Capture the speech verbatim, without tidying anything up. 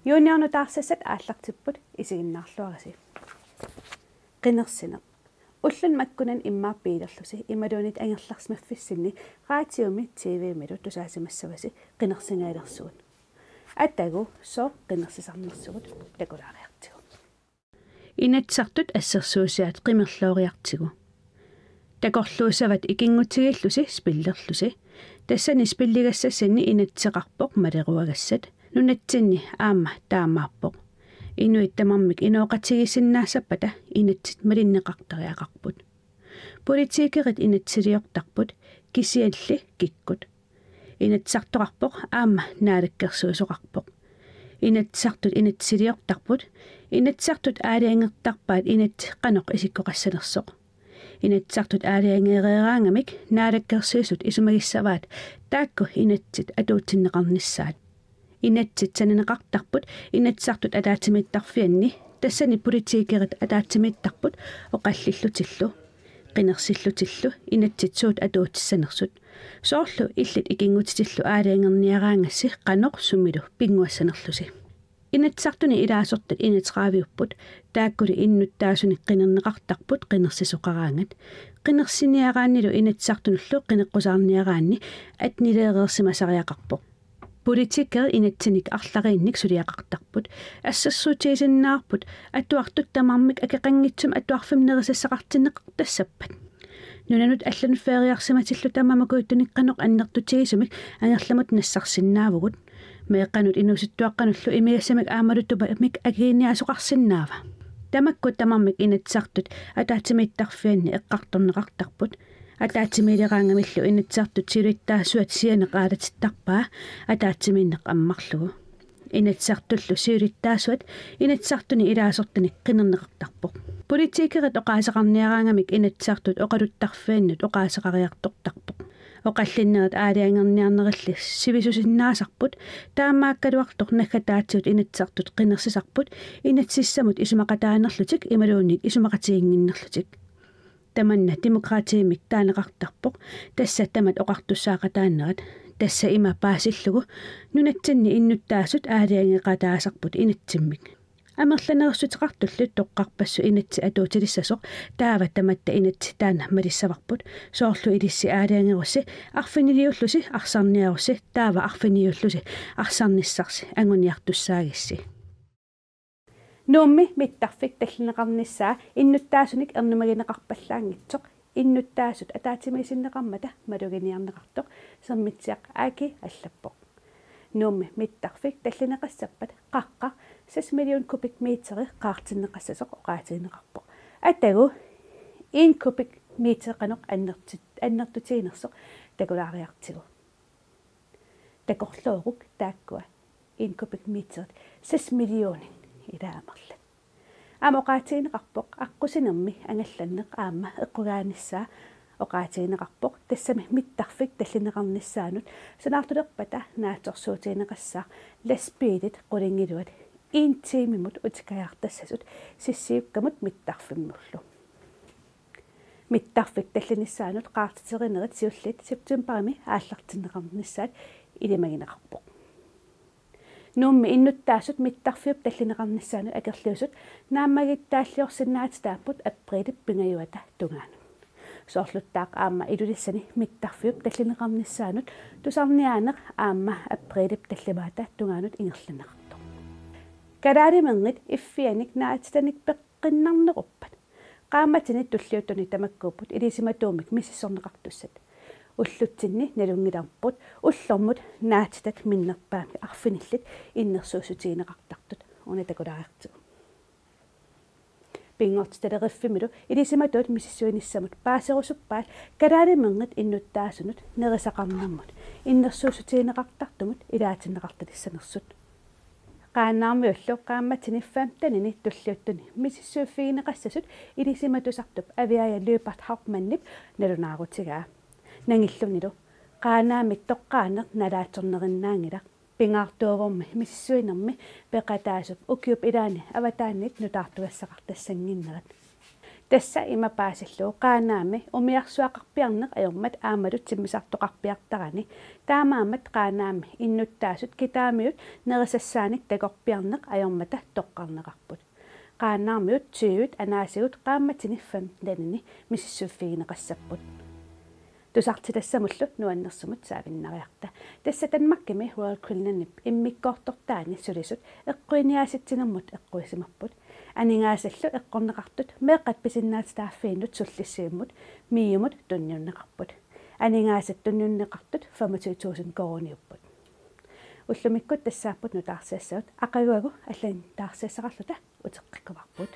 Juniornut taarsassat aallartipput, isiginnaarluarisi. Qinersineq. Ulluni makkunani immaqa biilerlusi imaluunniit angerlarsimaffissinni radiomi T V-milu tusaasimassavasi qinersingajalersugut. Atagu sooq qinersisarnersugut takulaariartigu. Inatsisartut assersuusiaat qimerlooriartigu. Takorluussavat ikinngutigiillusi spillerlusi. Tassani spilligassassinni inatsiseqarpoq maleruagassat. Nunatsinni aamma taamaappoq. Inuit tamarmik inooqatigiissinnaassappata inatsit malinneqartariaqarput. Politikerit inatsisiliortarput, kisianni kikkut. Inatsisartoqarpoq aamma naalakkersuisoqarpoq. Inatsisartut inatsisiliortarput, inatsisartut aalajangertarpaat inatsit qanoq isikkoqassanersoq. Inatsisartut aalajangereeraangamik naalakkersuisut isumagissavaat taakku inatsit atuutsinneqarnissaat. Inatsit sananeqartarput inatsisartut ataatsimiittarfianni, tassani politikerit ataatsimiittarput oqallillutillu, qinersillutillu inatsit suut atuutissanersut. Soorlu illit ikinngutitillu aalajangerniaraangassi qanoq sumilu pinnguassanerlusi. Inatsisartuni ilaasortat enogtredive-upput, taakkuli innuttaasunik qinerneqartarput qinersisoqaraangat. Qinersiniaraannilu Inatsisartunullu qineqqusaarniaraanni attenileereersimasariaqarpoq. Politikerit inatsinik arlariinnik suliaqartarput. Assersuutigisinnaavarput atuartut tamarmik akeqanngitsumik atuarfimmi nerisassaqartinneqartassappat. Nunanut allanut feriarsimatillu tamarmik kujuttunik qanoq annertutigisumik angerlamut nassarsinnaavugut. Meeqqanut inuusuttuaqqanullu imigassamik aammalu tupamik akiliiniaasoqarsinnaava? Tamakku tamarmik inatsisartut ataatsimiittarfianni eqqartorneqartarput. Ataatsimiileraangamillu inatsisartut siulittaasuat sianeq aalatittarpaa ataatsimiinneq ammarlugu. Inatsisartullu siulittaasuat Inatsisartuni ilaasortanik qinerneqartarpoq. Politikerit oqaaseqarniaraangamik inatsisartut oqaluttarfiannut oqaaseqariartortarpoq. Oqallinnerit aalajangerniarnerilli sivisusinnaasarput, taamaakkaluartoq naggataatigut inatsisartut qinersisarput inatsisissamut isumaqataanerlutik imaluunniit isumaqatiginnginnerlutik. Tamanna Demokraatiimik taaneqartarpoq, tassa tamat oqartussaaqataanerat. Tassa ima paasillugu: Nunatsinni innuttaasut aalajangeqataasarput inatsimmik. Amerlanerussuteqartullu toqqarpassuk inatsit atuutilissasoq, taava tamatta inatsit taanna malissavarput. Soorlu ilissi aalajangerussi arfiniliullusi arsarniarussi, taava arfiniliullusi arsarnissarsi anguniartussaagissi. Nuummi mittarfik tallineqarnissaa innuttaasunik ernumagineqarpallaanngitsoq innuttaasut ataatsimiisinneqarmata maluginiarneqartoq Sermitsiaq Aki allappoq. Nuummi mittarfik tallineqassappat qaqqaq seks million kubikmeteri qaartinneqassasoq oqaatigineqarpoq. Atagu en kubikmeter qanoq annertit-, annertutiginersoq takulaariartigu. Takorlooruk taakkua en kubikmeterit seks millionit ilaa amerlat. Aamma oqaatigineqarpoq aqqusinermi angallanneq aamma eqqugaanissaa oqaatigineqarpoq, tassami mittarfik tallineqarnissaanut sanaartulerpata naatsorsuutigineqassaaq lastbiilit qulingiluat en tiimimut utikajaartassasut Sissiukkamut mittarfimmullu. Mittarfik tallinissaanut qaartiterinerit siulliit septembarimi aallartinneqarnissaat ilimagineqarpoq. Nuummi innuttaasut mittarfiup tallineqarnissaanut akerliusut naammagittaalliorsinnaatitaapput apriilip pingajuata tungaanut. Soorluttaaq aamma Ilulissani mittarfiup tallineqarnissaanut tusarniaaneq aamma apriilip tallimaata tungaanut ingerlanneqartoq. Kalaalimerngit iffianik naatitanik peqqinnarneruppat. Qaammatini tulliuttuni tamakkuupput ilisimatuumik misissorneqartussat. Ullutsinni nalunngilarput ullormut naatitat minnerpaamik arfinillit innersuussutigineqartartut, una takulaariartigu. Pinngortitaleriffimmilu ilisimatuut misissuinissamut paaserusuppaat kalaalimerngit innuttaasunut nerisaqarnermut innersuussutigineqartartumut ilaatinneqartalissanersut. Qaanaarmiullu qaammatini femtenini tulliuttuni misissuiffigineqassasut ilisimatusartup Aviaja Lyberth Hauptmannip nalunaarutigaa. Nangillunilu Qaanaami toqqaaneq nalaatsornerinnaanngilaq, pingaartuuvormi misissuinermi peqataasup ukiup ilaani avataaniit nutaartugassaqartassannginnerat. Tassa ima paasillugu Qaanaami umiarsuaqarpiarneq ajormat aammalu timmisartoqarpiartarani, taamaammat Qaanaami innuttaasut kitaamiut nerisassaanik takorpiarneq ajormata toqqarneqarput. Qaannarmiut tyvit anaasigut qaammatini femtenini misissuiffigineqassapput. Tusartitassamullu nuannersumut saavinnariarta. Tassa Danmarkimi Royal Greenlandip immikkoortortaani sulisut eqquiniaasitsinermut eqquisimapput. Aningaasallu eqqorneqartut meeqqat pisinnaatitaaffiinut sullissivimmut MIO-mut tunniunneqarput. Aningaasat tunniunneqartut femogtyve tusind koruuniupput. Ullumikkut tassaapput nutaarsiassavut, aqaguagu allanut taarsiassaqarluta uteqqikkumaarput.